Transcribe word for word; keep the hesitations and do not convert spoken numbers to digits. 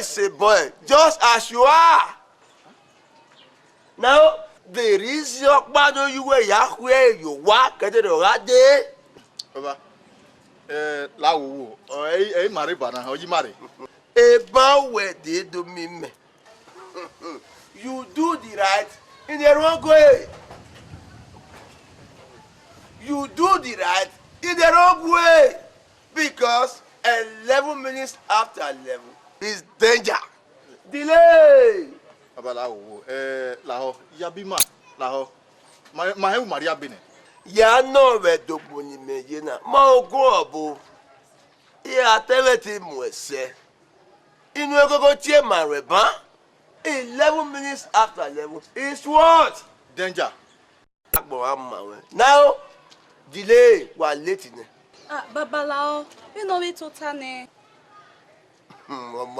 Yes, a boy, just as you are. Now, the reason ọkpa ne oyu wẹ ya khuẹ ye owa kẹdẹrẹ ọ gha dee. Baba, eh, la wo wo, ọ, ẹ, ẹ i ma rre ba na, ọ yi ma rre. Eba wẹ de do mi mẹ. You do the right in the wrong way. You do the right in the wrong way. Because eleven minutes after eleven is danger. Delay. Baba, la wo wo, eh, lahọ, ya bi ma, lahọ. Ma, ma hẹ u ma rhie abe nẹ. Ya nọ vbe ẹdogbo ne imẹ ye na, ma ogun ọbo. Iran te mwẹ te mu ẹsẹ. Inu egogo tie ma ruẹ ban. Eleven minutes after eleven is what? Danger. Agbọn wa ma ruẹ. Now, delay, wa late nẹ. Ah, Babalao, vbene ọ vbe tota nẹ. Hmm, ọ ma